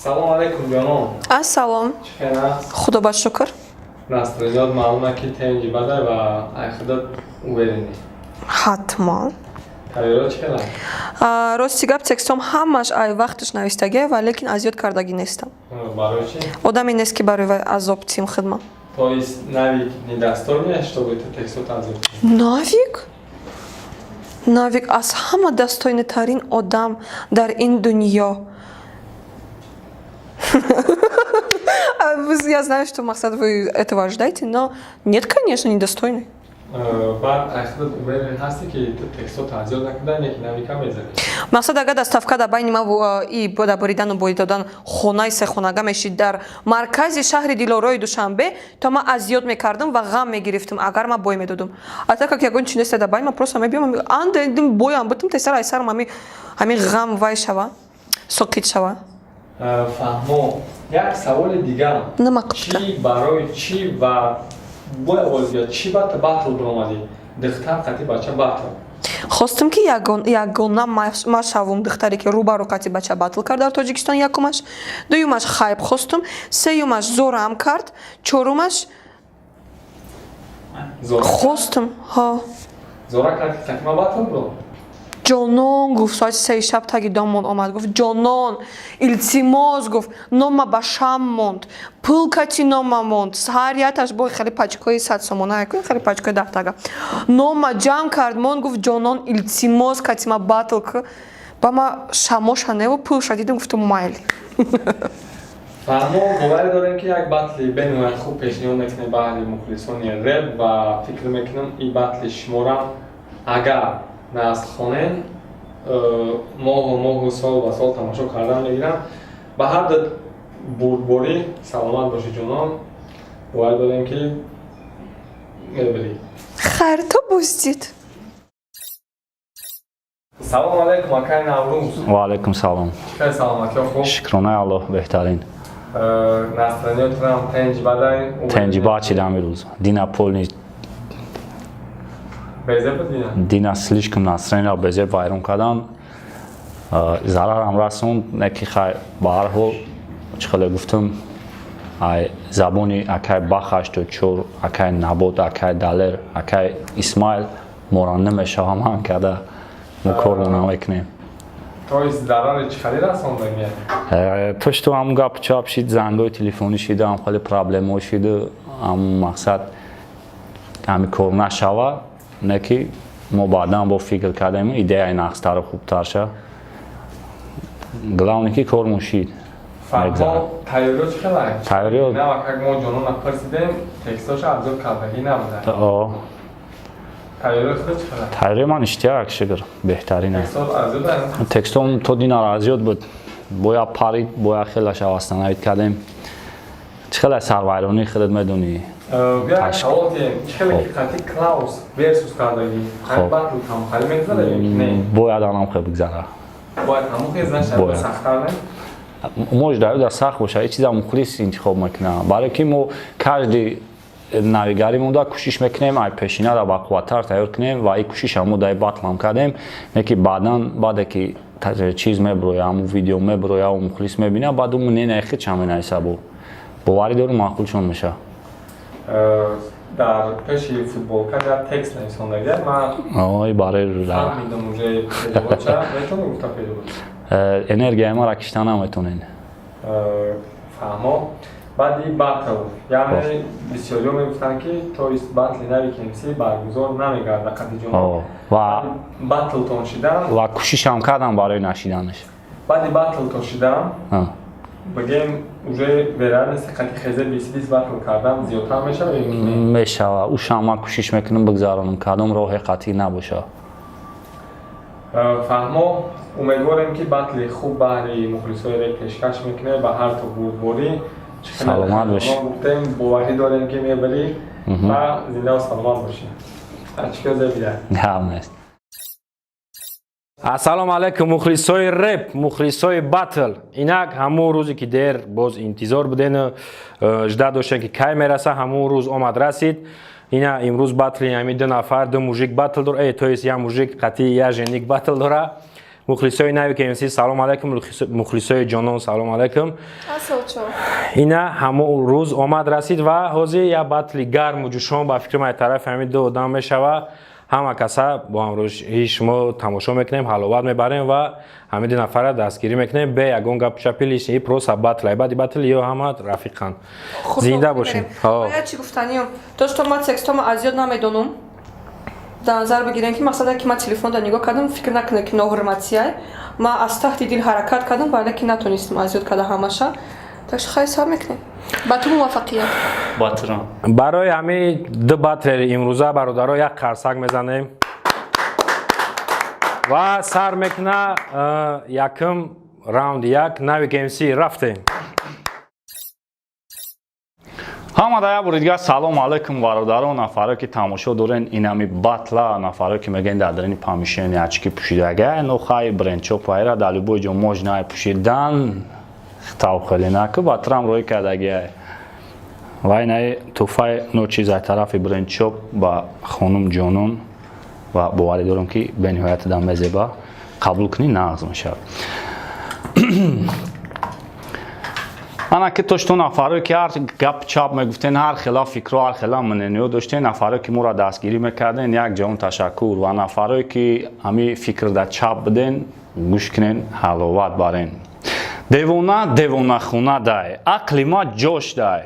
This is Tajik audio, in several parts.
Салом алейкум, ҷонон. Ассалом. Чӣ хел аст? Худо ба шукр. Настроение от маълума, ки тенҷи бадай ва ай худат уверен ӣ. Ҳатман. Тайёро чӣ хел аст? Рости гап, текстом ҳамаш ай вақташ навистагия, ва лекин азёд кардагӣ нестам. Барои чӣ? Одаме нест, ки барои вай азоб тим хидма. То есть Навик недостойный, чтобы ты текстот азоб тим? Навик? Навик аз ҳама достойный тарин одам дар ин дунё. Я знаю, что мақсад вы этого ожидаете, но нет, конечно, недостойный. Баъд ай худат уверен ҳастӣ, ки ту текстот азёд накарда, неки Навика мезанӣ? Мақсад, агар доставка дар байни ман и дар буридану бой додан хонаи сехонага мешид дар маркази шаҳри Дилорои Душанбе, то ман азёд мекардам ва ғам мегирифтам, агар ман бой медодам. А так как ягон чи неста дар байни ман, просто мебиём, андем, боям бутум, тесар ай сарам ҳами ғам вай шава, соқит шава. Фаҳмо. Як саволи дигар. Нима қибта? Чӣ, барои чӣ ва бояд овоз биёд, чӣ ба батл биромадӣ, духтар қати бача батл? Хостам, ки ягона ма шавум духтаре, ки рӯбарӯ қати бача батл кард дар Тоҷикистон. Якумаш, дуюмаш, хайп хостум, сеюмаш, зорам кард, чорумаш, Зора? хостум, ҳо. Зора кард, ки қати ма батл биром? Ҷонон, гуфт, соати 3 шаб таги домон омад, гуфт: «Ҷонон, илтимос», гуфт, «нома ба шам монд, пул кати нома монд». Ҳар яташ бо хеле пачкои 100 сомона, якун хеле пачкои 10 тага нома ҷамъ кард, монд, гуфт: «Ҷонон, илтимос, кати ма батл ку». Ба ма шамоша неву пулша дидам, гуфтум: «Майли». Фаҳмо. Боварӣ дорем, ки як батли бениҳоят хуб пешниҳод мекунем баҳри мухлисони реп ва фикр мекунам, ин батли шуморам агар насл хонен, моҳу моҳу, сол ба сол тамошо кардан мегирам. Ба ҳар ду бурдборӣ, саломат бошӣ, ҷонон. Боварӣ дорем, ки мебарӣ. Хайр, то боздид. Салом алейкум, акай Наврӯз. Ва алайкум салом. Чӣ хел, саломатиё хуб? Шукронаи Аллоҳ, беҳтарин. Настроение тунам тенҷ бадай? Тенҷи бад шидам имрӯз. Дина полный. Безеб буд дина? Дина слишком настроение безеб вайрон кардан. Зарарам расонд, не ки хай, ба ҳар ҳол, чӣ хеле гуфтам, ай забони акай Бах 84, акай Набот, акай Далер, акай Исмаил мора намешава ман карда, мо кормо намекунем. То есть зарари чӣ хеле расондагия? То что ҳамун гап чап шид, зангои телефонӣ шида, ҳам хеле проблемаҳо шиду, ҳамун мақсад ҳами кор нашава, не ки мо баъдан бо фикр кардем, идеяи нақстару хубтар ша. Главное, ки кормон шид. Фаҳмо. Тайёриё чӣ хеле? Тайёриё- Навакак мо ҷонона пурсидем, текстоша абзор кардагӣ набуда. О, Тайёриё худ чӣ хеле? Тайёрии ман иштияк, шукр, беҳтарин. Текстот азёд? Текстом то динара азёд буд, бояд парид, бояд хелаша восстановить кардем. Чӣ хеле сарвайронӣ, худат медонӣ. Бия, савол диҳем: чӣ хеле ки қати Клаус версус кардагӣ, Хоб. батл там хеле мегузара ё ки не? Бояд анам хел бигзара. Бояд ҳамон хез нашавад? Бояд. Сахттар не? Может, дар сахт боша, ҳеҷ чиза мухлис интихоб мекунам, барое ки мо каждый навигари монда кӯшиш мекунем ай пешинара бақувваттар тайёр кунем ва ин кӯшиша мо дар батлам кардем, не ки баъдан, баъде ки чиз меброя, ҳамун видео меброя, мухлис мебина, баъд ӯ мнение худша менависа, бо боварӣ дорум, маъқулшон меша. Дар пеши футболка дар текст нависондагия ман Ой, барои фаҳмидам уже перевод ча. Метавонӣ гуфта перевод? Энергияи маро кишта наметонен. Фаҳмо. Баъди батл, яъне бисёриҳо мегуфтанд, ки то есть батли нави КМС баргузор намегардад қати ҷон. Ва батлтон шидан ва кӯшишам кардам барои нашиданаш. Баъди батлтон шидан, бигем, уже вероятности қати хезе 20 батл кардан зиёдтар мешавад ё ки не? Мешава. Ушам ман кӯшиш мекунам бигзаронам, кадом роҳе қатъӣ набоша. Фаҳмо. Умедворем, ки батли хуб баҳри мухлисои реп пешкаш мекунем. Ба ҳар то бурдборӣ. Саломат бошӣ. Гуфтем, боварӣ дорем, ки мебарӣ, ва зиндаву саломат бошӣ. Ачка зебида. Гап нест. Ассалому алайкум, мухлисои реп, мухлисои батл. Инак, ҳамун рӯзе, ки дер боз интизор будену жда доштем, ки кай мераса, ҳамун рӯз омад расид. Ина имрӯз батли ҳами ду нафар, ду мужик батл дора, то есть як мужик қатъи як женик батл дора. Мухлисои Навик МС, салом алайкум. Мухлисои ҷонон, салом алайкум. Ина ҳамон рӯз омад расид ва ҳозир як батли гарму ҷӯшон ба фикри ман тарафи ҳамин ду одам мешава. Ҳама каса бо ҳамроҳии шумо тамошо мекунем, ҳаловат мебарем ва ҳамин ду нафара дастгирӣ мекунем бе ягон гапу чапи лишний, просто батл. Баъди батл ё ҳама рафиқанд. Зинда бошем. Бояд чӣ гуфтаниём, то что ма текстома аз ёд намедонам, дар назар бигирем, ки мақсаде ки ман телефонда нигоҳ кардам, фикр накунед, ки ноҳурматияй. Ман аз таҳти дил ҳаракат кардам, вале ки натонистам аз ёд карда ҳамаша. Так что хай, сар мекунем. Ба ту муваффақият. Батрам. Барои ҳамин ду батлери имрӯза, бародаро, як қарсак мезанем ва сар мекуна якум раунд як Навик МС, рафтем. Ҳамада як бори дигар салом алайкум, бародарон, нафаро ки тамошо дорен инами батла, нафаро ки мегӯен дар дарини помещение очки пӯшидага, но хай, брендчоп айра дар любой ҷо можно пӯшидан, тавхеле наку батрам рӯй кардагиай. Ва инаи туҳфаи ночиз аз тарафи брендчоп ба хонум ҷонон ва боварӣ дорам, ки бениҳоят дам мезеба, қабул кунӣ, нағз мешавад. Ана ки то что нафаре ки ҳар гап чап мегуфтен, ҳар хела фикро, ҳар хела мнениё доштен, нафаре ки моро дастгирӣ мекарден, як ҷаҳон ташаккур. Ва нафаре ки ҳами фикр да чап биден, гӯш кунен, ҳаловат барен. Девона девонахона дай, ақли ма ҷош дай,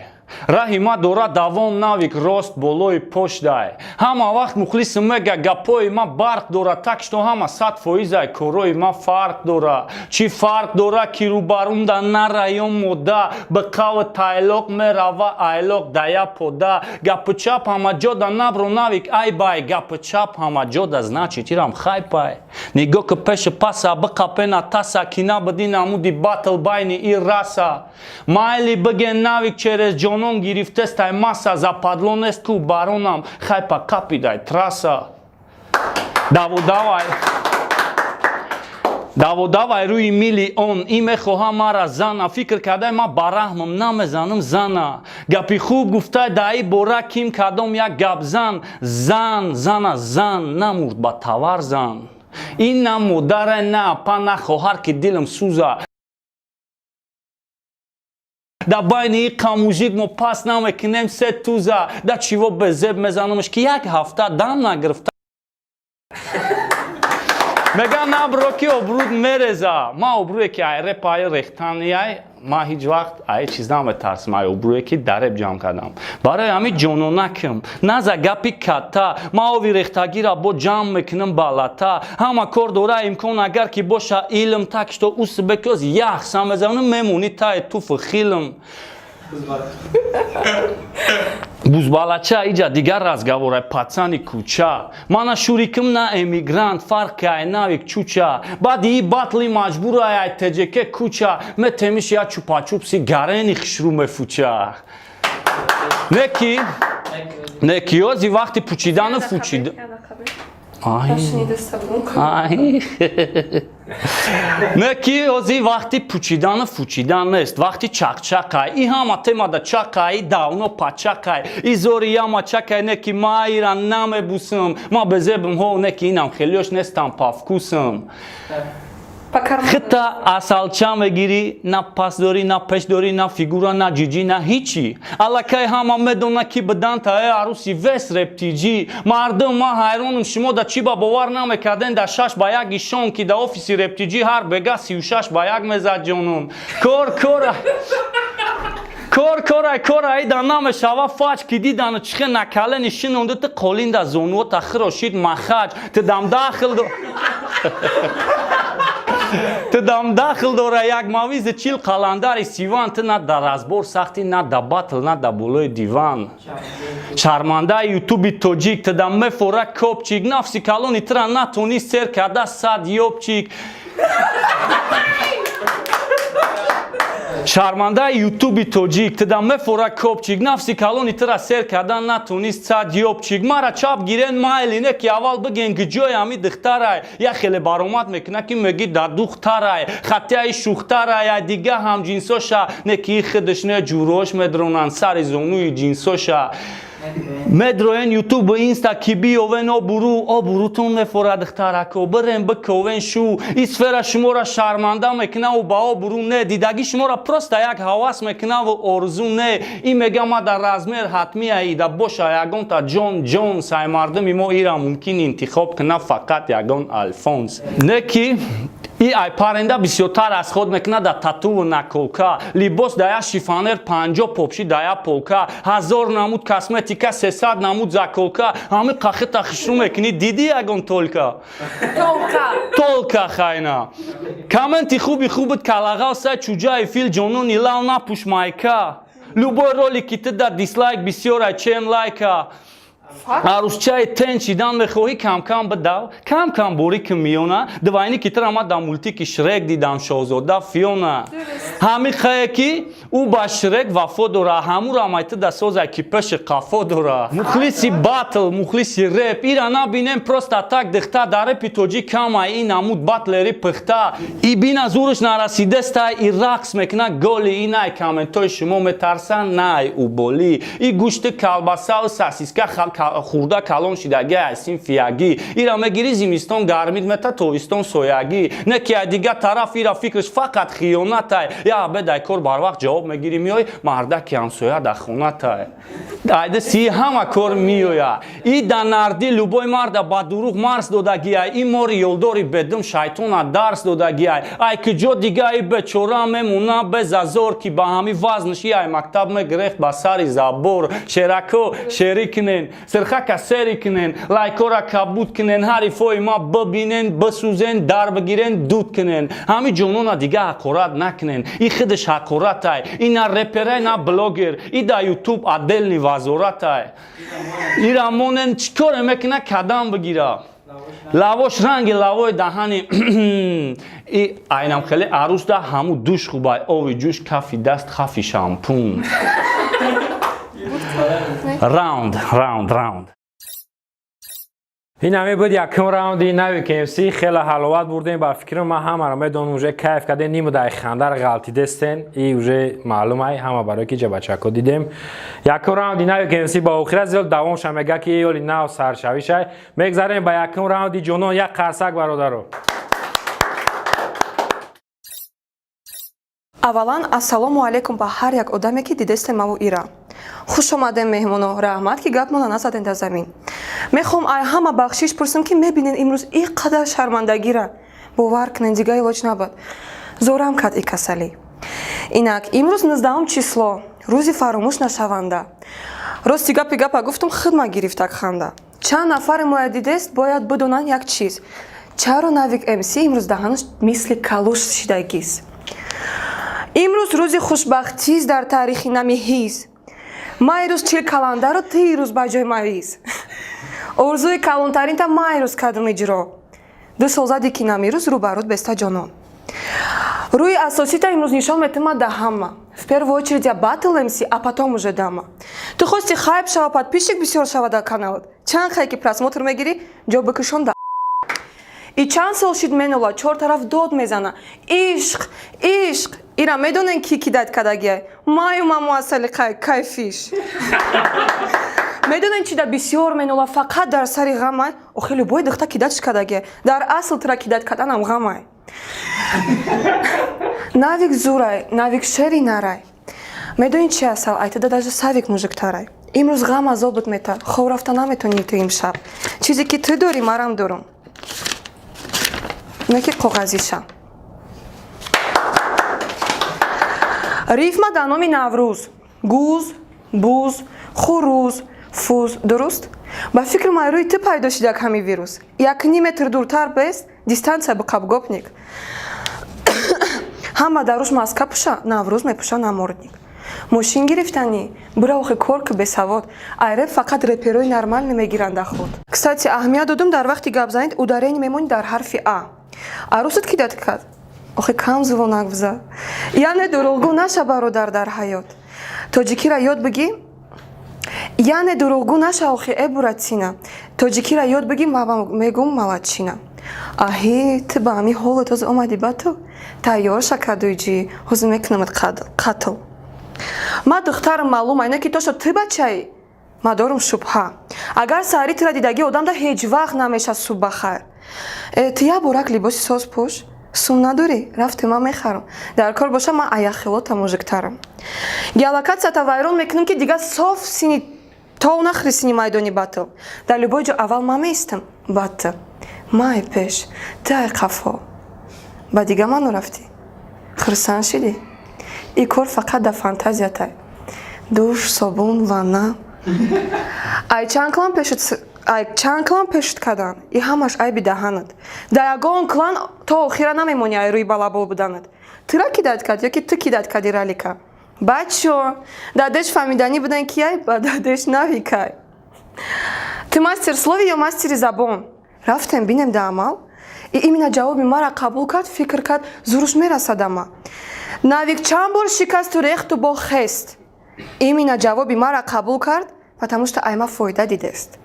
раҳи ма дора давом, Навик рост болои пош дай. Ҳама вақт мухлисм мега, гапои ма барқ дора, так что ҳама 100 фоизай, корои ма фарқ дора. Чӣ фарқ дора, ки рӯбарумда нара ё мода, ба қавли тайлоқ мерава айлоқ дая пода. Гапу чап ҳама ҷода набро, Навик ай бай, гапу чап ҳама ҷода, значит, ирам хайпай. Нигоҳ ки пеши паса, биқапена таса, ки набуди намуди батл байни и раса. Майли, биген, Навик через ҷонон гирифтестай маса, западло нест ку баронам, хайпа қапидай трасса. Даводавай, даводавай рӯи миллион и мехоҳам мара зана, фикр кардай ма бараҳмам намезанам зана. Гапи хуб гуфтай даи бора ким кадом як гапзан, зан зана зан намурд ба тавар зан. Ин на модаре, на апа, на хоҳар, ки дилам сӯза. Дар байни и қамужик мо пас намекунем се туза. Да чиво безеб мезанамш, ки як ҳафта дам нагирифта. Меган набро, ки обруд мереза. Ма обрӯе ки ай репаи рехтанияй, ма ҳеҷ вақт ай чиз наметарсам, ай обрӯе ки дар реп ҷамъ кардам. Барои ҳамин ҷононакам наза гапи катта, ма ови рехтагира бо ҷамъ мекунам балата. Ҳама кор дора имкон, агар ки боша илм, так что усбекоз яхса мезанам, мемонӣ таи туфу хилм. Бузбалача, иҷа дигар разговорай, пацани кӯча. Мана шуриким на эмигрант, фарқ ай Навик чуча. Баъди и батли маҷбурай ай ТЖК куча метемиш, я чупачупси гарени хишрӯ мефуча. Неки неки ози вақти пучидану фучида. Ай. Не ки ози вақти пучидану фучидан нест, вақти чақчақай. И ҳама темада чақай, давно пачақай. И зори яма чакай, не ки ма ира намебусам. Ма безебм ҳо, не ки инам хелиёш нестам по вкусам. Хита асалча мегирӣ, на пас дорӣ, на пеш дорӣ, на фигура, на ҷиҷӣ, на ҳичи. Аллакай ҳама медона, ки бидан таи арӯси вес рептиҷӣ. Мардум, ман ҳайронам, шумо да чӣ ба бовар намекарден да 6-1 ишон, ки да офиси рептиҷӣ ҳар бега 36-1 мезад ҷонон. Кор кора кор корай корай да намешава фаҷ, ки дидану чихе накалени шинонду ту қолинда зонуота хирошид махаҷ. Ту дам дахл ту дам дахл дора як мавизи чил қаландари сиван. Ту на дар разбор сахтӣ, на да батл, на да болои диван. Шармандаи ютуби тоҷик, ту дам мефора копчик, нафси калони тура натонӣ сер карда сад ёбчик. Шармандаи ютуби тоҷик, туда мефора копчик, нафси калони тура сер кардан натонист сад ёбчик. Мара чап гирен, майли, не ки аввал биген, ки ҷои ҳами духтарай. Як хеле баромад мекуна, ки меги да духтарай, хаттияи шухтарай, ай дига ҳамҷинсоша, не ки худаш не ҷурош медронанд сари зонуи ҷинсоша. Медроен Ютубу Инста, ки биёвен обурӯ, обурӯтон мефорад, духтарако, бирен биковен шу. И сфера шуморо шарманда мекунаву ба обурӯ не дидагӣ, шуморо просто як ҳавас мекунаву орзу не. И мега: ма дар размер ҳатмӣ аида боша ягонта Ҷон Ҷонс. Ай мардуми мо ира мумкин интихоб куна фақат ягон Алфонс. Не ки и ай паренда бисёртар аз худ мекунад да татуву наколка, либос да як шифоньер, 50 попши да як полка, 1000 намуд косметика, 300 намуд заколка. Ҳами қахита хишрӯ мекунӣ, дидӣ ягон толка? Толка. Толка хайна. Комменти хуби хубит калағал сай чуҷаи фил. Ҷонони лал, напӯш майка. Любой ролики ту да дислайк бисёра, чем лайка. Арӯсчаи тен шидан мехоҳӣ, камкам бидав, камкам борики миёна. Двойники тира ма дар мультики Шрек дидам, шоҳзода Фиона. Ҳамиқае ки ӯ ба Шрек вафо дора, ҳамура майти да соза, ки пеши қафо дора. Мухлиси батл, мухлиси реп, ира набинем просто так. Дихта дар репи тоҷик камай ин намуд батлери пихта. И бина, зурш нарасидеста, и рақс мекуна голи. Инай комментои шумо метарсан, най уболӣ. И гӯшти калбасаву сосиска хурда калон шидаги, ай синфиягӣ. Ира мегирӣ, зимистон гармид мета, тобистон соягӣ. Не ки ай дигар тараф ира фикраш фақат хиёнатай. Я бедай кор барвақт ҷавоб мегирӣ, меой, мардаки ҳамсоя дар хонатай, айда си ҳама кор меоя. И да нарди любой марда ба дурӯғ марс додагиай. И мори ёлдори бедум шайтона дарс додагиай. Ай куҷо дига и бечора мемона безазор, ки ба ҳами вазнаш и ай мактаб мегирехт ба сари забор. Шерако, шерӣ кунен, сирхака сери кунен, лайкора кабуд кунен, ҳарифои ма бибинен, бисӯзен, дар бигирен, дуд кунен. Ҳами ҷонона дига ҳақорат накунен, и худаш ҳақоратай. И на реперай, на блогер, и да Ютуб отдельный вазоратай. Ира монен, чӣ коре мекуна, кадам бигира. Лавош ранги лавои даҳани и айнам хеле арӯс да ҳаму душ хубай, ови ҷӯш, кафи даст, хафи шампун. Раунд, раунд, раунд. Ин ҳаме буд якум раунди нави КМС. Хеле ҳаловат бурдем. Ба фикрам, ман ҳамаро медонам, уже кайф кардем, нимудай хандар ғалтидестен. И уже маълумай ҳама, барои ки ҷабачако дидем. Якум раунди нави КМС ба охира зиёд давомша мега, ки ёли нав саршавишай. Мегзарем ба якум раунди ҷонон. Як қарсак, бародаро. Аввалан, ассалому алайкум ба ҳар як одаме, ки дидестем маву ира. Хуш омадем, меҳмоно, раҳмат, ки гапмона назадем дар замин. Мехоҳам ай ҳама бахшиш пурсам, ки мебинен, имрӯз ин қадар шармандагира. Бовар кунен, дига илоҷ набуд, зорам кард и касалӣ. Инак, имрӯз 19-ум число, рӯзи фаромӯш нашаванда. Рости гапи гапа гуфтум, хидма гирифтак ханда. Чанд нафаре моя дидест, бояд бидонанд як чиз: чаро Навик МС имрӯз даҳанаш мисли калуш шидагист. Имрӯз рӯзи хушбахтист дар таърихи нами ҳиз. Ма ирӯз чил каландаро, ту ирӯз ба ҷои мариз. Орзуи калонтаринта ма ирӯз кардам иҷро. 2 сол зади, ки намирӯз рӯбарӯд беста ҷонон. Рӯи асосита имрӯз нишон метима да ҳама. В первую очередь я батл МС, а потом уже дама. Ту хости хайп шава, подписчик бисёр шава дар каналат. Чанд хай ки просмотр мегирӣ, ҷо бикушон да. И чанд сол шид менола, чор тараф дод мезана. Ишқ, ишқ. Ира медонен, ки кидать кардагиай? Маю маму асали кайфиш. Медонен, чи да бисёр менола, фақат дар сари ғамай? Охи любой духта кидатш кардагиай. Дар асл тура кидать карданам ғамай. Навик зурай, Навик шери нарай. Медонӣ чи, асал, айтада даже Савик мужиктарай. Имрӯз ғам азобут мета, хоб рафта наметонӣ ту имшаб. Чизе ки ту дорӣ, марам дорум. Не ки коғазиша. Рифма дар номи Наврӯз. Гуз, буз, хурӯз, фуз, дуруст? Ба фикри ман, рӯи ту пайдо шидак ҳами вирус. 1,5 метр дуртар бест, дистанция биқаб, гопник. Ҳама дар рӯз маска пӯша, Наврӯз мепӯша намордник. Мошин гирифтанӣ, бура охи кор ки, бесавод. Ай реп фақат реперои нормал мегиранд худ. Кстати, аҳамият додум, дар вақти гап занид ударение мемонӣ дар ҳарфи а. Арӯсат кидат кард? Охи кам зувонак биза. Яъне дурӯғгӯ наша, бародар, дар ҳаёт. Тоҷикира ёд бигӣ? Яъне дурӯғгӯ наша, охи э буратина. Тоҷикира ёд бигӣ, мегум молодчина. Аҳи, ту ба ҳами ҳолат ҳозир омадӣ ба ту? Тайёр шакадуи ҷӣ, ҳозир мекунамат қатл. Ма духтарам, маълум айна ки тошо ту бачаӣ. Ма дорум шубҳа. Агар саҳарӣ тура дидагӣ одам да ҳеҷ вақт намеша субҳ ба хайр. Ту як борак либоси соз пӯш. Сум надорӣ? Рафте, ман мехарам. Дар кор боша, ман аяхилота мужиктарам. Геолокатсията вайрон мекунам, ки дига соф сини тов нахӯри сини майдони батл. Дар любой ҷо аввал ман меистам, баъд ту. Ман ай пеш, ту ай қафо. Ба дига ману рафтӣ. Хурсанд шидӣ? И кор фақат дар фантазиятай. Душ, собун, ванна. Ай чанд клан пешут, ай чанд клан пешут кадан? И ҳамаш айби даҳанат. Дар ягон клан то охира намемонӣ ай рӯи балабол буданат. Тура кидать кард ё ки ту кидать кардӣ ралика? Бачо, дадеш фаҳмиданӣ будан, ки ай ба дадеш навикай. Ту мастер слови ё мастери забон? Рафтем, бинем да амал. И именно ҷавоби мара қабул кард, фикр кард, зуруш мерасад ама. Навик чанд бор шикасту рехту бо хест. Именно ҷавоби мара қабул кард, потому что ай ма фоида дидест.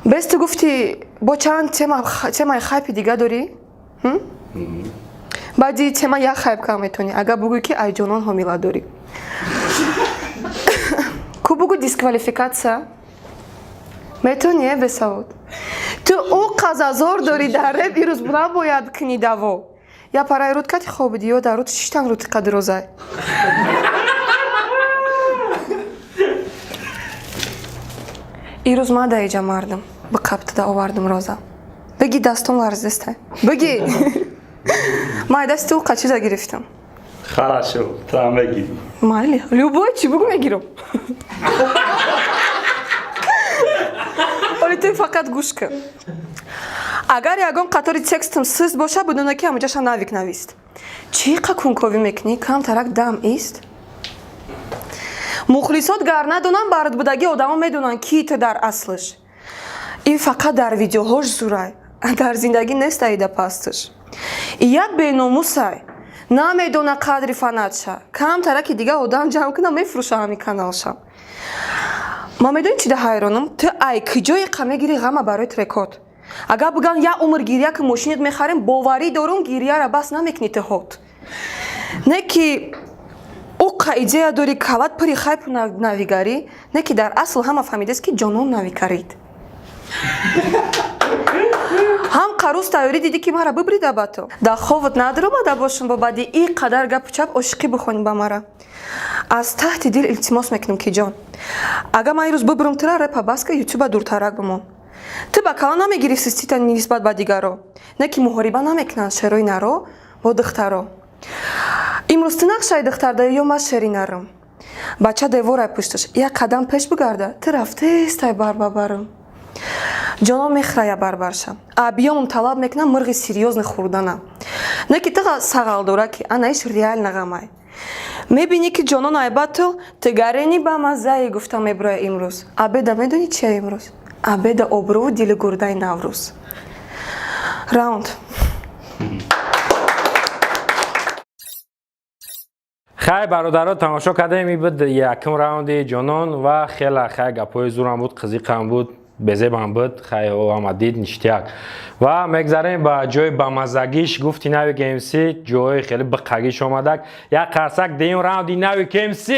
Бес ту гуфти, бо чанд тема, темаи хайпи дига дорӣ? Баъди тема як хайп кам метавонӣ, агар бугӯӣ, ки ай ҷонон ҳомила дорӣ. Ку бугӯ дисквалификатсия? Метавонӣ, э, бесавод? Ту ӯ қазазор дорӣ дар реп, ирӯз набояд кунӣ даво. Я параи руд кати хобидӣ ё дар руд шиштан рути қадрозай? Ирӯз ма да иҷа мардум ба қабтада овардум роза. Бигӣ, дастон ларзистай. Бигӣ. Ма ай дасти ӯ қачиза гирифтам. Хорошо, ту мегирӣ. Майли, любой чӣ бугӯ, мегирам. Оли ту фақат гӯш кун. Агар ягон қатори текстам сист боша, бидона, ки ҳамаҷаша навик навист. Чӣ қа кунковӣ мекунӣ? Камтарак дам ист. Мухлисот гар надонанд, бардбудагӣ одамо медонанд, ки ту дар аслш. Ин фақат дар видеоҳош зурай, дар зиндагӣ нест аида пастш. Як беномусай, намедона қадри фанатша. Камтараки дига одам ҷамъ куна, мефурӯша ҳамин каналша. Ман медонӣ чида ҳайронам? Ту ай куҷое қа мегирӣ ғама барои трекот? Агар бигӯянд, як умр гиря ки, мошинат мехарем, боварӣ дорум, гирьяра бас намекунӣ ту ҳот. Не ки ӯ қа идея дорӣ, калат пури хайпу навигарӣ, не ки дар асл ҳама фаҳмидааст, ки ҷонон навикарид. Ҳам қарӯз тайёрӣ дидӣ, ки мара бибрида ба ту. Дар ховат надиромада бошам, бо баъди и қадар гапу чап ошиқӣ бихонӣ ба мара. Аз таҳти дил илтимос мекунам, ки ҷон. Агар ман ирӯз бибурам тура, репа бас ка, ютуба дуртарак бимон. Ту ба кала намегирӣ систита нисбат ба дигаро. Не ки муҳориба намекунанд шерои наро бо духтаро. Имрӯз ту нақшаи духтар даё ё ман шери нарам? Бача деворай пушташ, як қадам пеш бигарда, ту рафтестай бар ба барам. Ҷонон мехӯрая барбарша. Абиёмам талаб мекунам мирғи серьёзный хӯрдана. Не ки ту сағалдора, ки анаиш реально ғамай. Мебинӣ, ки ҷонон ай батл ту гарени ба маззае гуфта мебироя имрӯз. Абеда медонӣ чия имрӯз? Абеда обрӯву дили гурдаи Наврӯз. Раунд. Хай, бародаро, тамошо кардем. И буд якум раунди ҷонон ва хела хай гапҳои зурам буд, қизиқам буд, безебам буд. Хай, ама дид ништяк. Ва мегзарем ба ҷои бамаззагиш, гуфти нави КМС, ҷои хеле биққагиш омадак. Як қарсак, дуюм раунди нави КМС.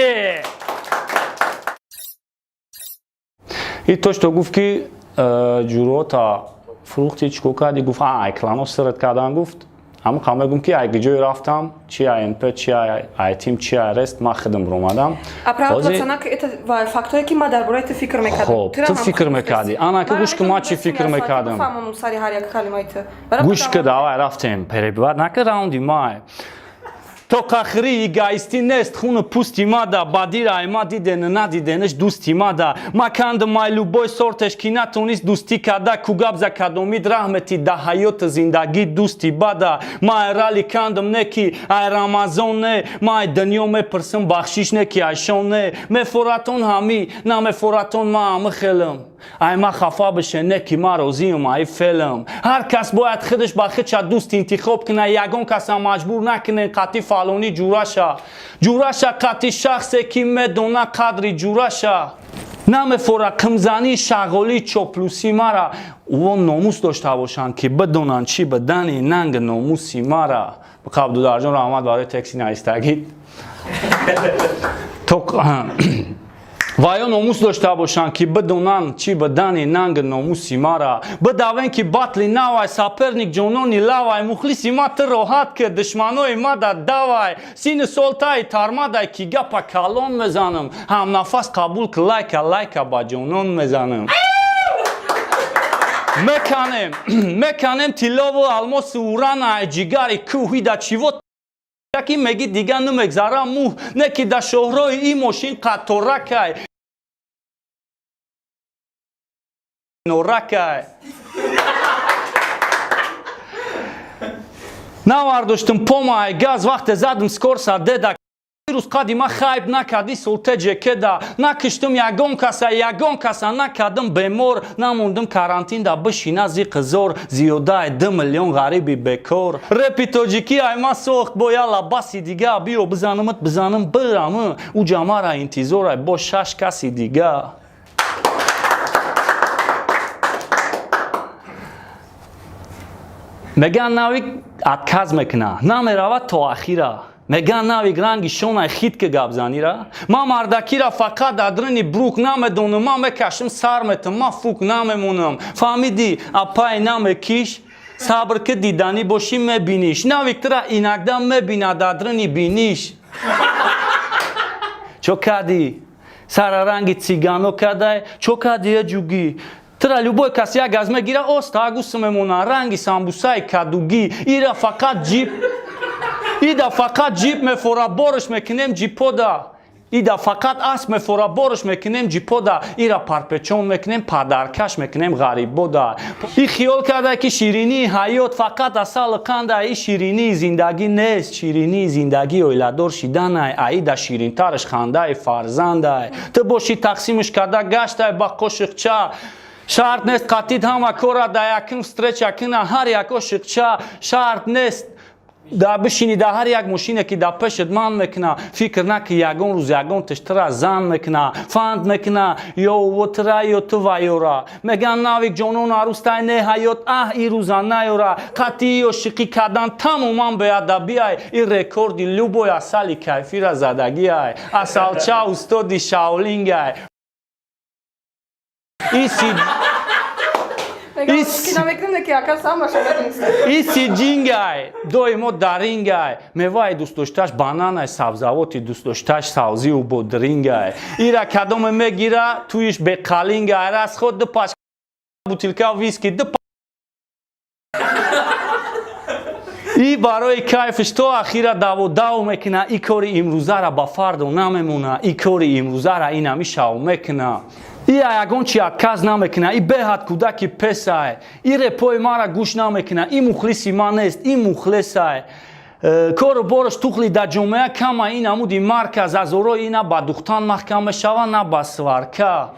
И то что гуфт, ки ҷурота фурӯхти, чӣ кор кардӣ, гуфт, ай клано сират кардан, гуфт, ҳамон қа мегӯм, ки ай ҷое рафтам, чи ай НП, чи ай тим, чи ай рест, ман худам ромадам. Оправдываться это фактое, ки ман дар бораи ту фикр мекардам. Хоб, ту фикр мекардӣ. Ана ки гӯш ки, ман чӣ фикр мекардам. Сари ҳар як калимаи ту. Гӯш ки, давай, рафтем, перебивать накар, раунди май. То қахри эгоистӣ нест хуну пӯсти мада, бадира ай ма диден, надиденаш дӯсти мада. Ма кандам ай любой сортеш, ки натонист дӯстӣ карда. Ку гап за кадомид раҳмети да ҳаёти зиндагӣ дӯсти бада. Ма ай рали кандам, не ки ай Рамазон, не ма ай дунё мепурсам бахшиш, не ки айшон не мефоратон, ҳамӣ намефоратон, ма ҳамӣ хелам. Ай ма хафа бише, не ки ма розиам ай фелам. Ҳар кас бояд худаш ба худша дӯст интихоб куна, ягон каса маҷбур накунен қатъи фалонӣ ҷураша. Ҷураша қатъи шахсе, ки медона қадри ҷураша. Намефора қимзанӣ, шағолӣ, чоплусӣ мара. Ӯ номус дошта бошанд, ки бидонанд чӣ бидани нанг номуси мара. Қабдударҷон, раҳмат барои тексти навистагӣ. Ва ё номус дошта бошанд, ки бидонанд чӣ бидани нанги номуси мара. Бидавен, ки батли навай, соперник ҷонони лавай, мухлиси ма, ту роҳат, ки душманои ма да давай. Сини сол таи тармадай, ки гапа калон мезанам, ҳамнафас қабул ки, лайка лайка ба ҷонон мезанам. Меканем, меканем тиллову алмосу урана, ҷигари кӯҳи да чиво яки меги дига намегзара мӯҳ не, ки да шоҳрои ин мошин қатторакай норакай. Навардоштум помай газ, вақте задум скорса деда рӯз қади ма хайб накарди солтеҷе кеда. Накиштум ягон каса, ягон каса накардум бемор, намондум карантин да бишина зиқи зор, зиёдаи 2 миллион ғариби бекор. Репи тоҷикӣ ай ма сохт бо я лабаси дига, биё бизанумат, бизанум бирам, уҷа мара интизорай бо шаш каси дига. Меган Навик отказ мекуна, намеравад то ахира. Меган Навик ранги шонай хит ки гапзанира. Ман мардакира фақат дар брук намедонам, ман мекашим, сар метам, ман фук намемонам. Фаҳмидӣ, апай, намекиш, сабр ки, диданӣ бошӣ, мебиниш. Навик тура инакда мебинад дар биниш. Чо кардӣ, сара ранги цигано кадай? Чо кардӣ, е ҷугӣ? Тура любой кас як газ мегира, оста агусу мемона, ранги самбусаи кадугӣ. Ира фақат ҷип, ида фақат ҷип мефора, борш мекунем ҷипода. Ида фақат асп мефора, борш мекунем ҷипода. Ира парпечон мекунем, падаркаш мекунем ғарибода. И хиёл карда, ки ширинии ҳаёт фақат асалу қанда. И ширинии зиндагӣ нест, ширинии зиндагӣ оиладор шиданай, аида ширинтараш хандаи фарзандай. Ту бошӣ, тақсимш карда гаштай ба қошиқча. Шарт нест қатид ҳама кора да якум встреча кина ҳар як ошиқча. Шарт нест да бишини да ҳар як мошине, ки да пешет ман мекуна. Фикр наки, ягон рӯз ягон тиштра зан мекуна, фанд мекуна ё вотра, ё ту вайёра. Меган Навик ҷонон арӯстай, не ҳаёт аҳ и рӯза наёра. Қатъи ошиқӣ кардан тамоман беадабиай, и рекорди любой асали кайфира задагиай. Асалча устоди шаолингай. Иси иси ҷингай, доимо дарингай. Меваи дӯстдоштааш бананай, сабзавоти дӯстдоштааш савзию бодрингай. Ира кадоме мегира, туиш беқалингай. Расход ду пач бутилка виски ду. И барои кайфш то ахира даву дав мекуна. И кори имрӯзара ба фардо намемона, и кори имрӯзара инами шав мекуна. И ягон чи отказ намекуна, и беҳад кӯдаки песай. И репои мара гӯш намекуна, и мухлиси ман нест, и мухлисай. Кору бораш тухли дар ҷомеа кама, ин амуди марказ азорои ина ба духтан маҳкам мешава, на ба сварка.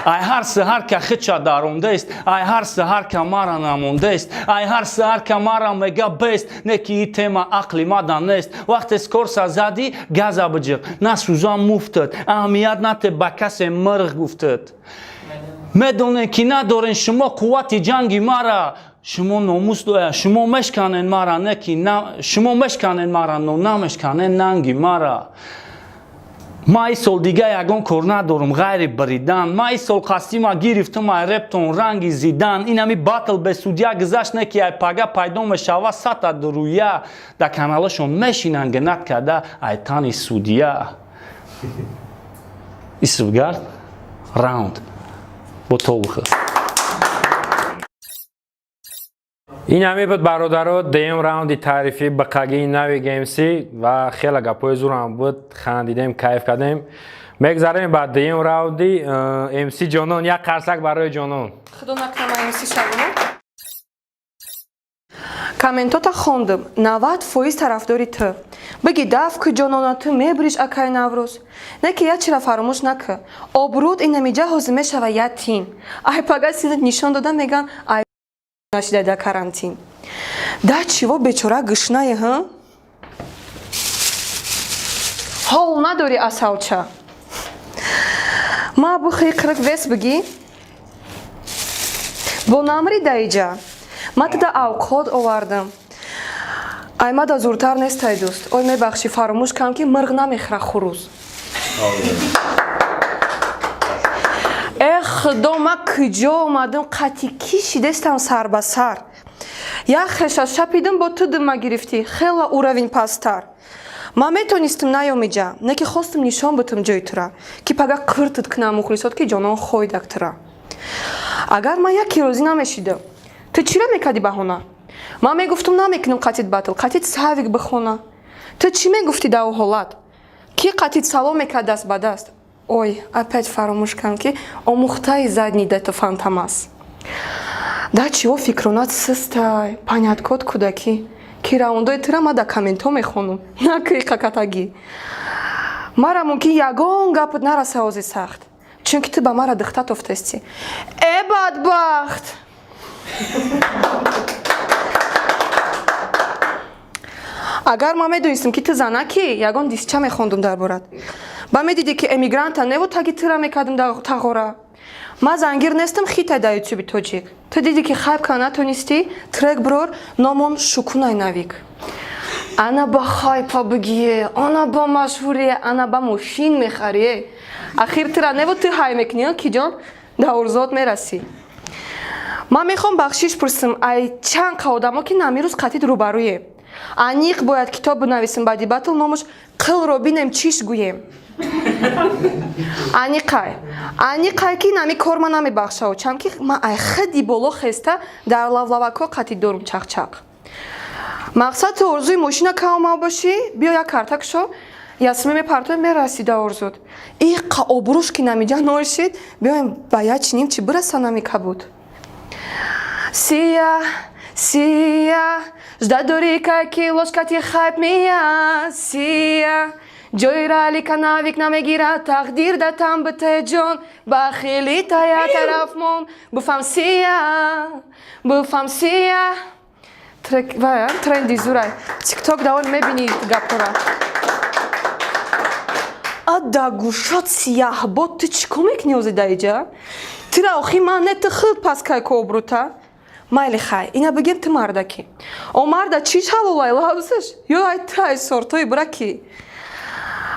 Ай ҳар саҳар ка хича дарондест, ай ҳар саҳар ка мара намондест, ай ҳар саҳар ка мара мега бест, не ки и тема ақли мада нест. Вақте скорса задӣ, газа биҷиқ, насӯзан муфтад, аҳамият нате ба касе мирғ гуфтад. Медонем, ки надорен шумо қуввати ҷанги мара. Шумо номус доя, шумо мешканен мара, не ки шумо мешканен мара, но намешканен нанги мара. Ма и сол дига ягон кор надорам ғайри биридан. Ма и сол қасдима гирифтум ай рептон ранги Зидан. Инами батл бе судья гузашт, не ки ай пага пайдо мешава сата дуруя, дар каналашон мешинанд гнать карда ай тани судья. Исуфгард раунд бо тобухи. Ин ҳаме буд, бародаро, дуюм раунди таърифи биқагии нави гмс ва хеле гапҳои зурам буд, хандидем, кайф кардем. Мегзарем ба дуюм раунди МС Ҷонон. Як қарсак барои Ҷонон. Худо накунам МС шавам. Комментота хондум, 90% тарафдори ту. Биги даф ки, ҷонона, ту мебириш, акай Наврӯз. Не ки як чира фаромӯш накӣ, обрӯд инамиҷа ҳозир мешава я тин. Ай пага синат нишон дода, меган ай нашида да карантин. Да чиво, бечора гушнае, ҳа? Ҳол надорӣ, асалча. Ма бухи қирқ вес бигӣ. Бо намри даиҷа. Ма туда авқот овардам. Аймада зуртар нестай, дӯст. Ой, мебахшӣ, фаромӯш кардам, ки мирғ намехӯра хурӯз. Худо, ма куҷо омадам, қати ки шидестам сар ба сар? Як хеша шапидам, бо ту димма гирифтӣ, хела уровень пасттар. Ман метонистам наёмиҷа, не ки хостум нишон бутам ҷои тура, ки пага қиртит кунам мухлисот, ки ҷонон хойдак тура. Агар ман яке розӣ намешидам, ту чиро мекардӣ баҳона? Ман мегуфтум, намекунам қатит батл, қатит савик бихона. Ту чӣ мегуфтӣ дар ӯ ҳолат? Ки қатит салом мекард даст ба даст? Ой, опять фаромӯш кардам, ки омӯхтаи задний дето фантамас. Да чиво фикронат систай, поняткот кӯдакӣ, ки раундои тура ма дар комментҳо мехонам, на ки қакатагӣ. Мара мумкин ягон гапат нараса ози сахт, чунки ту ба мара духта тофтастӣ. Э, бадбахт! Агар ман медонистам, ки ту занакӣ, ягон дисча мехондум дар борат. Ба медидӣ, ки эмигранта неву таги тура мекардам дар тағора. Ман зангир нестам, хитай дар ютюби тоҷик. Ту дидӣ, ки хайп кара натонистӣ, трек брор номон шукунай навик. Ана ба хайпа бигие, ана ба машҳурие, ана ба мошин мехарие. Ахир тура неву ту ҳай мекунӣ, ки ҷон дар орзуот мерасӣ. Ман мехоҳам бахшиш пурсам ай чанд қа одамо, ки намирӯз қатид рӯбарӯем. Аниқ бояд китоб бинависем баъди батл, номаш «Қилро бинем, чиш гӯем». Аниқай, аниқай, ки нами кор ма намебахшав, чунки ман ай хиди боло хеста дар лавлавакҳо қатид дорум чақчақ. Мақсад ту орзуи мошина каомав бошӣ, биё як карта кушо, ясме мепартоем, мерасӣ да орзуд. Иқа обрӯш ки намиҷа нол шид, биёем ба як чиним чи бираса нами кабуд. Сия, сия, ждать дорӣ, ки ложкати хайп мия, сия. Ҷои ралика навик намегирад, тақдир да там бите ҷон, бахили тая тараф мон, буфам сия, буфам сия. Трек, вая, тренди зурай. Тикток давол мебинӣ гапора. Ада гӯшот сияҳбод, ту чӣ кор мекунӣ ози дар иҷа? Тура охи ман не, ту худ пас кай ко обрута. Майли, хай, ина бигем, ту мардакӣ. О марда чиш ҳалолай лавзаш? Ё ай ту ай сортои бураки?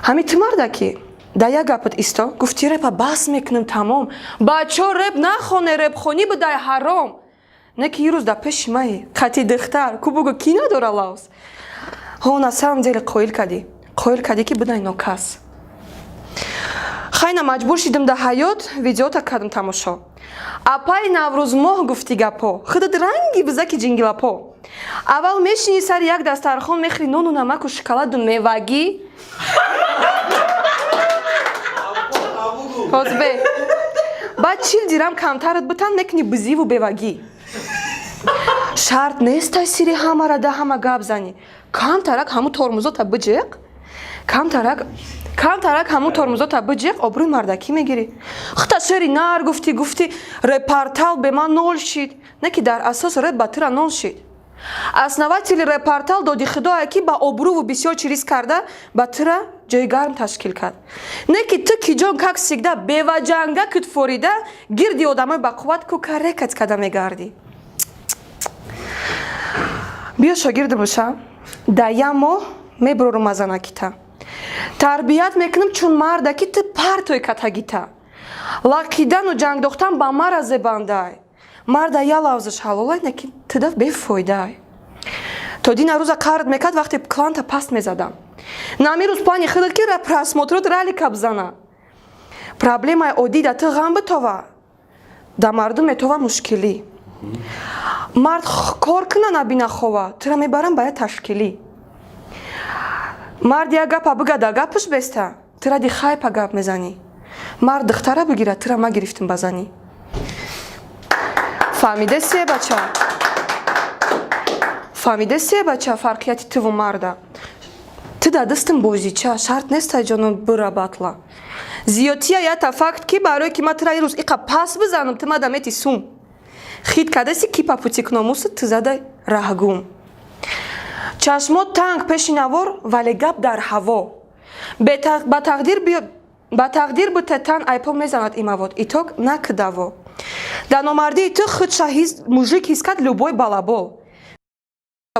Ҳами ту мардакӣ? Да як гапат исто, гуфти репа бас мекунем тамом. Бачо, реп нахоне, репхонӣ будай ҳаром. Не ки ирӯз дар пеши маи, қати духтар, ку бугӯ, ки надора лавз? Ҳо, на самом деле қоил кардӣ. Қоил кардӣ, ки будай нокас. Хайна маҷбур шидам дар ҳаёт, видеота кардам тамошо. Апаи Наврӯзмоҳ гуфтӣ гапҳо, худат ранги бизаки ҷингилапо. Аввал мешинӣ сари як дастархон, мехӯри нону намаку шоколаду мевагӣ. Ҳозбе. Баъд 40 дирам камтарат бутан, мекунӣ бизиву бевагӣ. Шарт нест сири ҳамара да ҳама гап занӣ. Камтарак ҳамун тормузота биҷиқ, камтарак камтарак ҳамун тормузота биҷиқ, обрӯи мардакӣ мегирӣ. Хута шери нар гуфтӣ, гуфтӣ репортал бе ман нол шид. Не ки дар асос реп ба тура нол шид. Основатели репортал доди худое, ки ба обрӯву бисёр чи риск карда ба тура ҷои гарм ташкил кард. Не ки ту ки ҷон, как всегда беваҷанга кутфорида гирди одамои бақувват кукарекат карда мегардӣ. Биё шогирд боша, дар як моҳ мебурорум аз занакита. Тарбият мекунам чун марда, ки ту партои катагита. Лақидану ҷангдохтан ба мара зебандай. Марда я лавзаш ҳалолай, не ки туда бефоидай. То дина рӯза қард мекард, вақте кланта паст мезадам. Намирӯз плани худат ки просмотрот ралика бзана. Проблемаи оддӣ да ту ғам битова, да мардум метова мушкилӣ. Мард кор куна, набина хова, тура мебарам ба як ташкилӣ. Мард як гапа бига, да гапаш беста, тура ди хайпа гап мезанӣ. Мард духтара бигира, тура ма гирифтим ба занӣ. Фаҳмидесие, бача? Фаҳмидесие, бача, фарқияти туву марда? Ту дар дастам бозича, шарт нест ҷоно бура батла. Зиёдтия ята факт, ки барое ки ма тура ирӯз иқа пас бизанам, ту мада мети сум. Хит кадаси ки папутик номусу ту зада раҳгум. Чашмот танг пеши навор, вале гап дар ҳаво. Ба тақдир буте тан айпо мезанад имавод, итог накдаво. Дар номардии ту худша мужик ҳис кард любой балабол.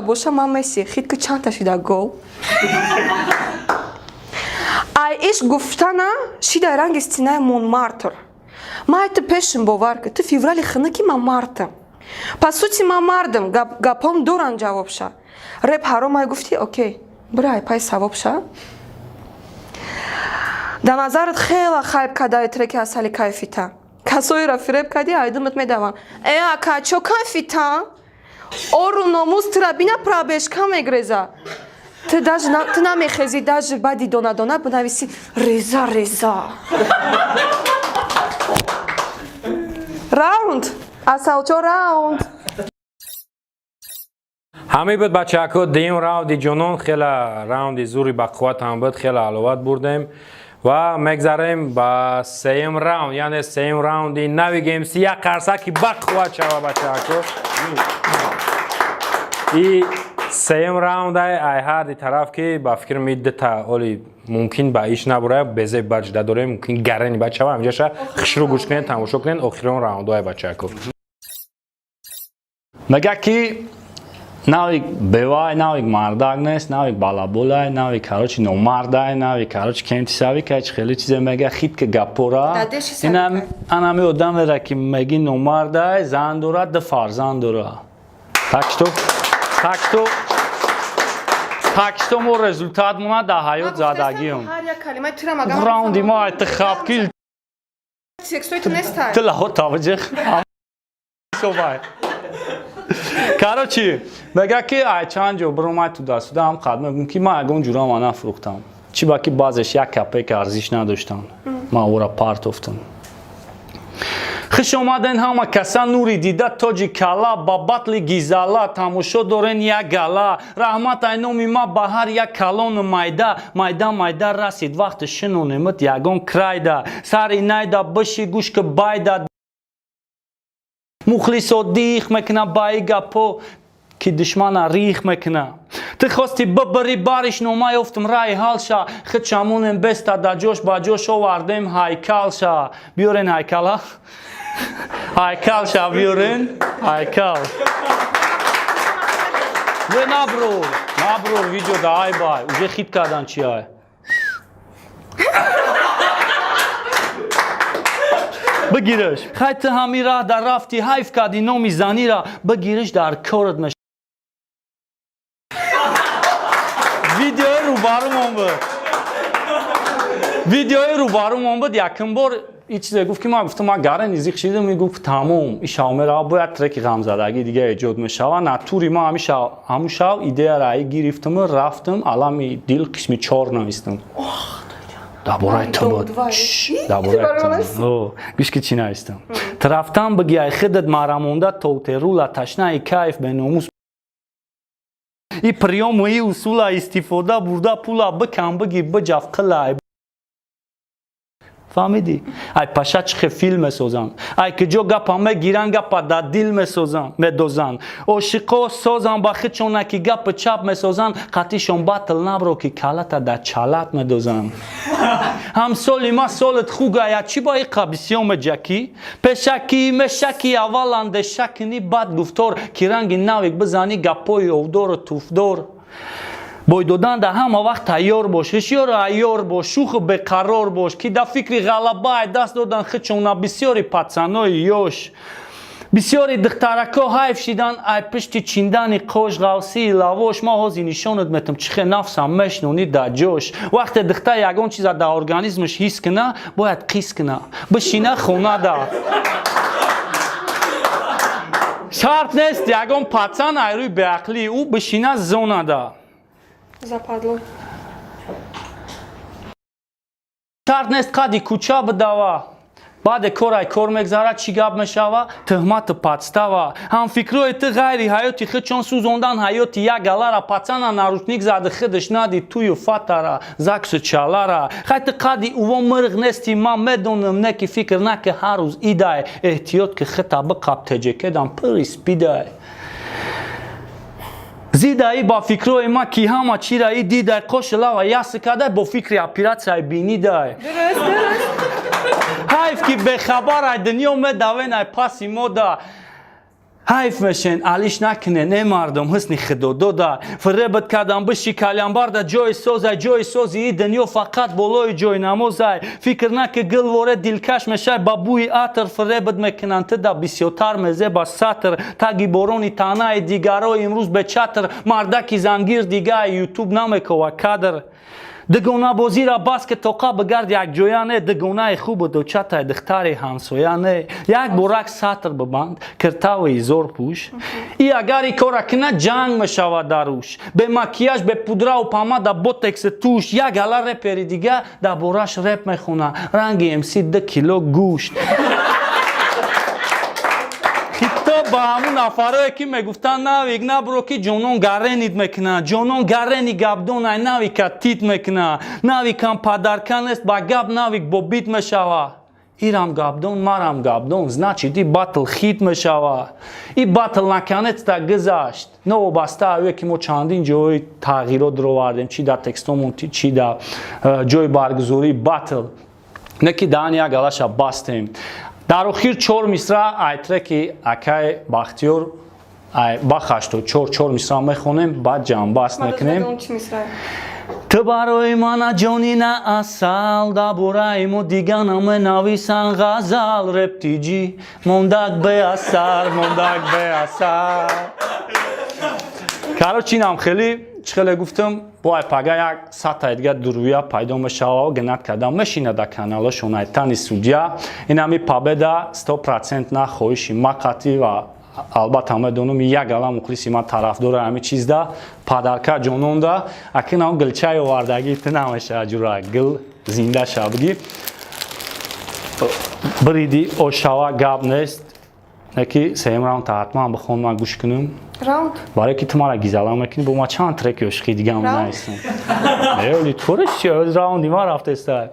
Боша ман Месси, хит ки чандта шида гол. Ай ишқ гуфтана шида ранги стенаи Монмартр. Ман ай ту пешим, бовар ки ту феврали хинаки, ман мартам. По сути, ман мардам, гапом доран ҷавобша. Реп ҳаром ай гуфтӣ, окей, бира, ай пай савоб ша. Дар назарат хела хайп кадаи треки «Асали кайфита». Касоеро фиреб кардӣ, айдумат медаванд. Э, ака, чо кайфита? Ору номус тура бина, пробежка мегреза. Ту даже ту намехези, даже баъди дона-дона бинависи реза реза. Раунд! Асалчо, раунд! Ҳамин буд, бачаҳако, дуюм раунди ҷонон. Хела раунди зури бақувват ҳам буд, хела ҳаловат бурдем ва мегзарем ба сеюм раунд, яъне сеюм раунди нави гмс. Як қарсаки бақувват шава, бачаҳако. И сеюм раундай ай ҳарди тараф, ки ба фикрам и дута оли мумкин ба иш набурая, безеб баҷда дорем, мумкин гарани бачава ҳамҷаша хушрӯ гӯш кунед, тамошо кунед. Охирон раундҳои, бачаҳако. Мега ки навик бевай, навик мардак нест, навик балаболай, навик, короче, номардай, навик, короче, кентисави кач, хеле чизе мега, хит ки гапора. Дадеши сар. Инам анами одамера ки меги номардай, зан дора, ду фарзанд дора. Так что мо результат мона дар ҳаёт задагием. Ҳар як калимаи тура магам. Раунди мо айти хапки. Текстои ту нестай. Ту лаҳо таваҷҷӯҳ собай. Короче, мега ки ай чанд ҷо биромай ту дастуда ҳам қад мегӯм ки ман ягон ҷурама нафурӯхтам. Чӣ ба ки баъзеш як копейка арзиш надоштам. Ман ӯра партофтам. Хуш омаден ҳама каса, нури дида, тоҷи кала, ба батли гизала тамошо дорен як гала. Раҳмат ай номи ма ба ҳар як калону майда. Майда майда расид вақти шинонемит ягон крайда. Сари найда биши, гӯш ки байда. Мухлисо дих мекуна ба и гапо, ки душмана рих мекуна. Ту хости бибири бариш, нома ёфтум раи ҳалша. Хидшамонем беста да ҷош, ба ҷош овардем ҳайкалша. Биёрен ҳайкала. Ҳайкалша биёрен, ҳайкал. Не, наброр, наброр, видео да ай бай. Уже хит кардан чи ай. Бигираш. Хай, ту ҳами раҳ дар рафти, ҳайф кардӣ номи занира. Бигириш, дар корат меш. Видеои рӯбарумон буд. Видеои рӯбарумон буд, якум бор и чизе гуфт, ки ман гуфтам, ман гарани зиқ шидам, мегуфт тамом, и шав мерава, бояд треки ғамзадагӣ дига эҷод мешава. Натури ман ҳами шав, ҳамун шав идеяра ай гирифтаму рафтам, алами дил қисми чор навистам. Дар бораи ту буд. Дар бораи ту. Гӯш ки чӣ навистам. Ту рафтан биги ай худат марамонда тотерула, ташнаи кайф, беномус и приёму и усула истифода бурда пула бикан, биги биҷаф қила. Фаҳмидӣ? Ай паша чӣ хел филм месозанд, ай киҷо гапа мегиранд, гапа дар дил месозанд, медозанд. Ошиқо созанд ба худшона, ки гапи чап месозанд. Қатишон батл набро, ки калата дар чалат медозанд. Ҳамсоли ма солат хугая, чӣ ба иқа бисёр меҷакӣ? Пешакӣ мешакӣ, аввал андеша кунӣ, баъд гуфтор, ки ранги навик бизанӣ гапҳои овдору туфдор. Бой додан дар ҳама вақт тайёр бош, ҳушёру айёр бош, шӯху беқарор бош, ки дар фикри ғалаба ай даст додан худшона бисёри пацанои ёш. Бисёри духтарако ҳайф шидан ай пишти чиндани қош, ғавсии лавош. Ма ҳозир нишонат метам, чӣ хел нафсам мешнонӣ дар ҷош. Вақте духтар ягон чиза дар организмаш ҳис куна, бояд қис куна, бишина хонада. Шарт нест ягон пацан ай рӯи беақлии ӯ бишина зонада. Западло. Шарт нест қади кӯча бидава. Баъде кор ай кор мегзарад, чӣ гап мешава? Тӯҳмату подстава. Ҳамфикрҳои ту ғайри ҳаёти худ чон сӯзондан ҳаёти як галара. Пацана наручник зади, худаш нади тую фатара, заксу чалара. Хай, ту қади уво мирғ нести, ман медонам, не ки фикр наки ҳар рӯз идай. Эҳтиёт ки хита биқаб, теҷекедам пири спидай. Зидаи ба фикрҳои ма, ки ҳама чира и дидай, қоши лава яси кадай, бо фикри оператсияи бинидай. Дуруст, дуруст. Ҳайф ки бехабар ай дунё медавен ай паси мода. Ҳайф мешен, алиш накунен, э мардум, ҳусни худо дода. Фиребат кардам, биши калянбарда ҷои созай, ҷои сози и дунё фақат болои ҷои намозай. Фикр наки гилворе дилкаш мешай, ба бӯи атр фиребат мекунанд, ту да бисёртар мезе ба сатр. Таги борони таънаи дигаро имрӯз бечатр, мардаки зангир дигаи ютуб намекова кадр. Дугонабозира бас ки тоқа бигард якҷоя не, дугонаи хубу дочатай духтари ҳамсоя не. Як борак сатр бибанд, киртаву изор пӯш. И агар и кора кунад, ҷанг мешавад дар рӯш. Бе макияж, бе пудраву помада, ботекси туш, як гала репери дига дар бораш реп мехона. Ранги МС 2 кило гӯшт. Хитоб ба ҳамун нафарое, ки мегуфтанд: «Навик, набуро, ки Ҷонон гаренид мекунад». Ҷонон гарени гапдонай, Навика тит мекунад. Навикам падарка нест ба гап, Навик бо бит мешава. Ирам гапдон, марам гапдон, значит, и батл хит мешава. И батл наконец-то гузашт. Новобаста аве ки мо чандин ҷои тағйирот даровардем, чи дар текстомон, чи дар ҷои баргузории батл, не ки даҳани як галаша бастем. Дар охир чор мисра ай треки акай Бахтиёр, ай Бах 84, чор мисра мехонем, баъд ҷамъбаст мекунем. Ту барои мана ҷони на асал, дар бораи мо дига наменависан ғазал. Рептиҷи мондак беасар, мондак беасар. Короче, инам хеле чӣ хеле гуфтам, бо ай пага як сатҳаи дига дурӯя пайдо мешава, гнать карда мешина дар каналошон айтани судья. Инами победа 100% на хоҳиши ма қатъӣ ва албатта медонам, як гала мухлиси ман тарафдори ҳамин чизда. Падарка ҷононда, акинам гилчаи овардагӣ ту намешава, ҷура гил зинда ша, бигӣ бириди ошава, гап нест. Неки сеюм раунд ҳатман бихон, ман гӯш кунам. Раунд. Барое ки ту мара гизала мекунӣ, бо ма чанд треки ошиқи дигам нависам. Эли тореш чи раунди ма рафтеста.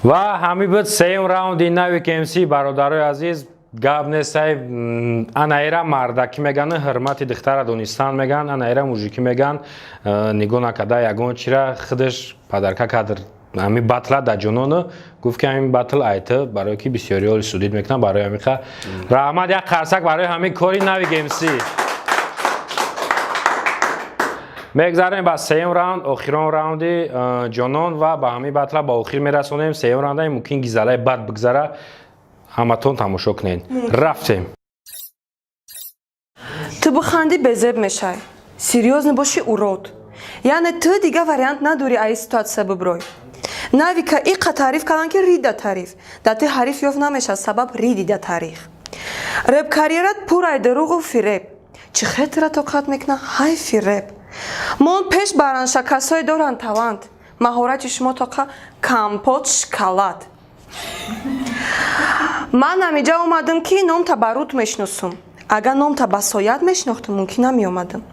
Ва ҳамин буд сеюм раунди Навик МС. Бародарои азиз, гап нестай, анаира мардакӣ меган, ҳурмати духтара донистан меган, анаира мужикӣ меган. Нигоҳ накарда ягон чира, худаш падарка кадр ҳамин батла дар ҷонону гуфт, ки ҳамин батл айта, барое ки бисёриҳо судить мекунанд. Барои ҳамиқа раҳмат, як қарсак барои ҳамин кори Навик МС. Мегзарем ба сеюм раунд, охирон раунди Ҷонон, ва ба ҳамин батла ба охир мерасонем. Сеюм раунда мумкин гизалаи бад бигзара, ҳаматон тамошо кунед. Рафтем. Ту бихандӣ, безеб мешай, серьёзно бошӣ, урод. Яъне ту дига вариант надорӣ аи ситуация биброй. Навика иқа таъриф карданд, ки рида таъриф да ти ҳариф ёфт намешавад, сабаб риди да таърих. Реп карьерат пурай дурӯғу фиреб, чӣ хетра тоқат мекуна, ҳай фиреб. Мон пеш баранша, касое доранд талант, маҳорати шумо тоқа компот, шоколад. Ман амиҷа омадам, ки номта ба рут мешиносум. Агар номта ба соят мешинохтум, мумкин намеомадам.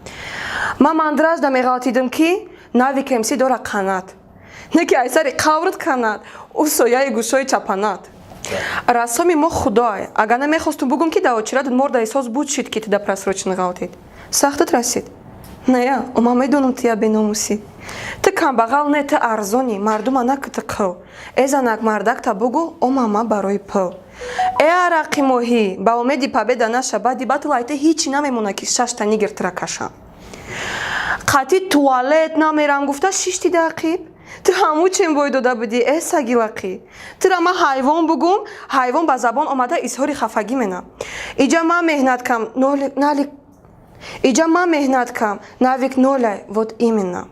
Ман мандражда меғалтидам, ки Навик МС дора қанат, не ки айсари қаврат канад, ӯ сояи гӯшои чапанат. Рассоми мо худоай. Агар намехостум бугум, ки да очират мордаи соз буд шид, ки тида просрочен ғалтид, сахтат расид. Нея, ман медонам, тия беномусӣ, ту камбағал не, ту арзонӣ, мардума наки ту қил. Э занак, мардакта бугу, омама барои пил. Э арақи моҳӣ, ба умеди победа наша, баъди батл айта ҳичи намемона, ки шашта нигер тира кашам. Қатъи туалет намерам гуфта шишти дақиб, ту ҳаму чем бой дода будӣ, э саги лақӣ. Тура ман ҳайвон бугум, ҳайвон ба забон омада изҳори хафагӣ менам. Иҷа ман меҳнат кам нали, иҷа ман меҳнат кам, Навик нолай. Вот именно,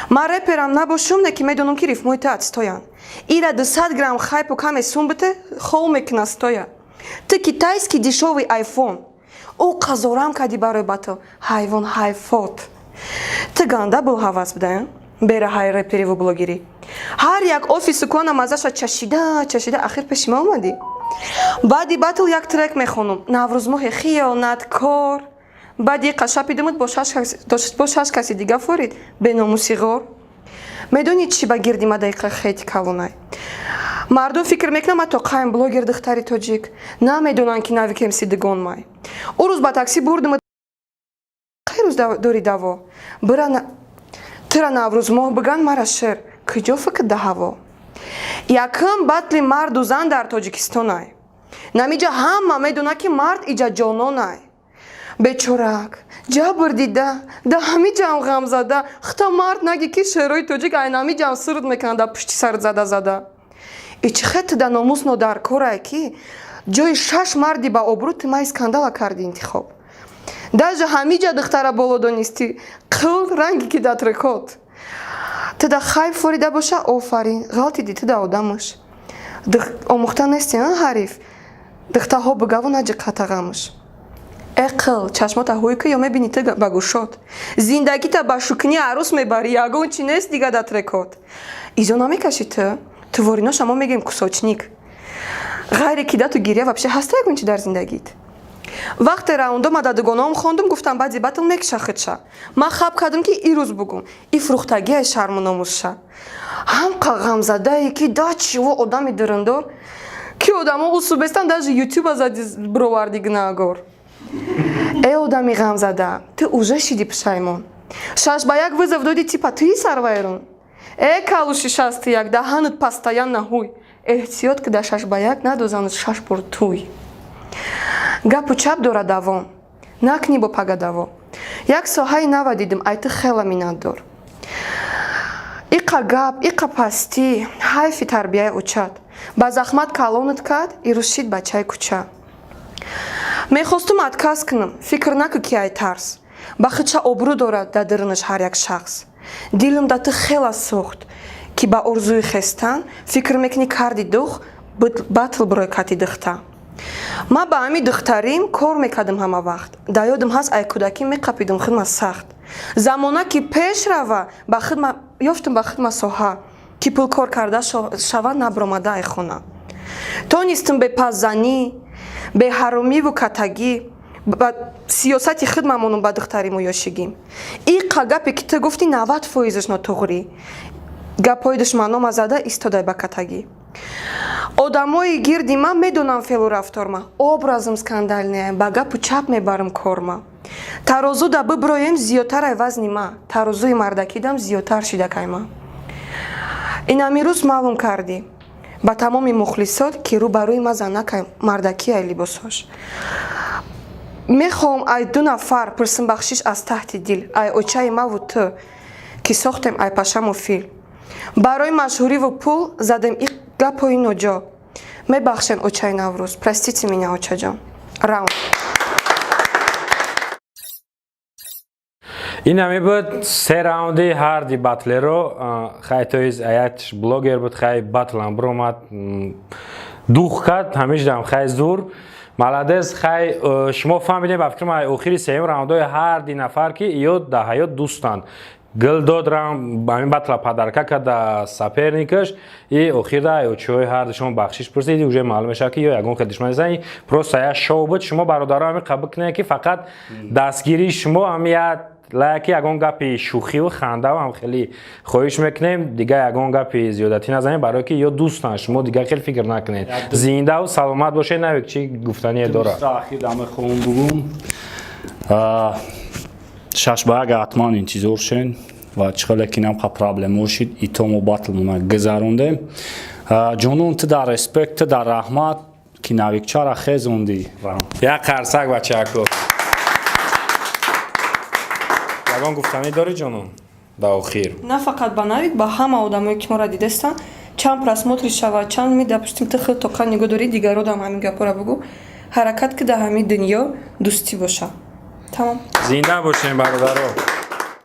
ман реперам набошум, не ки медонам, ки рифмои ту отстоянд. Ира 200 грамм хайпу каме сум бите, хол мекуна стоя. Ту китайский дешёвый айфон, ӯ қазорам кардӣ барои батл, ҳайвон ҳайфот. Ту ганда булҳавас буда, бера ҳай репериву блогерӣ, ҳар як офису кона мазаша чашида чашида, ахир пеши ма омадӣ. Баъди батл як трек мехонум: наврӯзмоҳи хиёнаткор. Баъди қашапидумуд бо шаш каси дига форид, беномуси ғор. Медонӣ, чӣ ба гирди ма дақиқа хети калонай? Мардум фикр мекунам ма тоқаем блогер, духтари тоҷик намедонанд, ки Навик МС дигонмай. Ӯ рӯз ба таксӣ бурдум, қай рӯз дори даво бира, тира наврӯзмоҳ биган, мара шер куҷо фикр да ҳаво. Якум батли марду зан дар Тоҷикистонай. Намиҷа ҳама медона, ки мард иҷа ҷононай. Бечорак ҷабр дида, да ҳамиҷам ғамзада. Хта мард наги, ки шерои тоҷик айнамиҷам сирд мекунад, да пушти сард зада зада. Ичи хет да номус нодаркорае, ки ҷои шаш марди ба обрӯ ту май скандала карди интихоб. Даже ҳамиҷа духтара боло донистӣ, қил ранги ки да трекот. Туда хайф форида боша, офарин, ғалтиди туда одамуш. Омӯхта нести, а ҳариф. Духтаҳо бугаву наҷи қатағамуш. Э қил, чашмота ҳуй ки ё мебини ту ба гӯшот. Зиндагита ба шукни арӯс мебарӣ, ягон чи нест дига да трекот. Изо намекашӣ ту? Тувориноша мо мегӯем кусочник. Ғайре кидату гиря вообще ҳаста ягон чи дар зиндагит? Вақте раундо ма да дугонаом хондум, гуфтам, баъди батл мекиша худша. Ман хаб кардам, ки ирӯз бугум. И фурӯхтагиай шарму номусша. Ҳамқа ғамзадае, ки да чиво одами дурандор, ки одамо усубестан, даже ютуба зади бироварди гунаҳгор. Э одами ғамзада, ту уже шиди пушаймон. 6-1 вызов доди, типа туи сарвайрон. Э калуши 61, даҳанат постоянно ҳуй. Эҳтиёт, ки да 6-1 надозанад шаш бор туй. Гапу чап дора давом. Накни бо пагадаво. Як соҳаи нава дидим, ай ту хела миннатдор. Иқа гап, иқа пастӣ, ҳайфи тарбияи учат. Ба захмат калонат кард, ирӯз шид бачаи кӯча. Мехостум отказ кунам, фикр накӣ, ки ай тарс. Ба худша обрӯ дорад дар дарунаш ҳар як шахс. Дилам да ту хела сӯхт, ки ба орзуи хестан фикр мекунӣ карди дух батл бирой кати духта. Ман ба ҳами духтарим кор мекардам ҳама вақт. Дар ёдам ҳаст, ай кӯдакӣ меқапидум хидмат сахт. Замона ки пеш рава, ба хидма ёфтум, ба хидма соҳа, ки пул кор карда шава, набромада ай хона. Тонистум бепаззанӣ, беҳаромиву катагӣ ба сиёсати хидма монум, ба духтариму ёшигим. Иқа гапе ки ту гуфтӣ, 90 фоизаш нотуғрӣ. Гапҳои душманома зада истодай ба катагӣ. Одамои гирди ман медонам феълу рафторма. Образам скандальная, ба гапу чап мебарам корма. Тарозу да биброем зиёдтар ай вазни ма. Тарозуи мардакидам зиёдтар шидакайма. Инами рӯз маълум кардӣ ба тамоми мухлисот, ки рӯ ба рӯи ма занакай мардакиай либосош. Мехоҳам ай ду нафар пурсим бахшиш аз таҳти дил, ай очаи маву ту, ки сохтем ай пашаму фил. Барои машҳуриву пул задем и гапҳои ноҷо. Мебахшен, очаи Наврӯз, простите меня, очаҷон. Раунд. Ин ҳами буд се раунди ҳарди батлеро. Хай, тоиз аятш блогер буд, хай батлам биромад, дух кард, ҳамишдам хай зур, молодец. Хай, шумо фаҳмидем, ба фикрам, охири сеюм раундҳои ҳарди нафар, ки ё дар ҳаёт дӯстанд. Гил дод ҳамин батла подарка кард соперникаш и охирда очиҳои ҳардушон бахшиш пурсид. Уже маълум мешавад, ки ё ягон хел душман нестанд, просто як шоу буд. Шумо, бародаро, ҳамин қабул кунед, ки фақат дастгирии шумо ҳами як лайки, ягон гапи шӯхиву хандаву ҳам хеле хоҳиш мекунем, дигар ягон гапи зиёдатӣ назанем, барое ки ё дӯстанд. Шумо дигар хел фикр накунед. Зиндаву саломат бошед. Навик чӣ гуфтание дорад? Ахир мехоҳам бугум: 6-1 ҳатман интизор шен. Ва чӣ хеле ки намқа проблемо шид, ито мо батлмона гузарондем. Ҷонон, ту дар респект, ту дар раҳмат, ки навикчара хезондӣ. Як қарсак, бачаако. Ягон гуфтанӣ дорӣ, ҷонон, ба охир? На фақат ба Навик, ба ҳама одамое, ки моро дидастанд, чанд просмотри шавад, чанд ми допустим, ту хел тоқа нигоҳ дорӣ, дигародам ҳамин гапҳоро бугӯ. Ҳаракат ки дар ҳамин дунё дӯстӣ боша. Тамом. Зинда бошем, бародаро.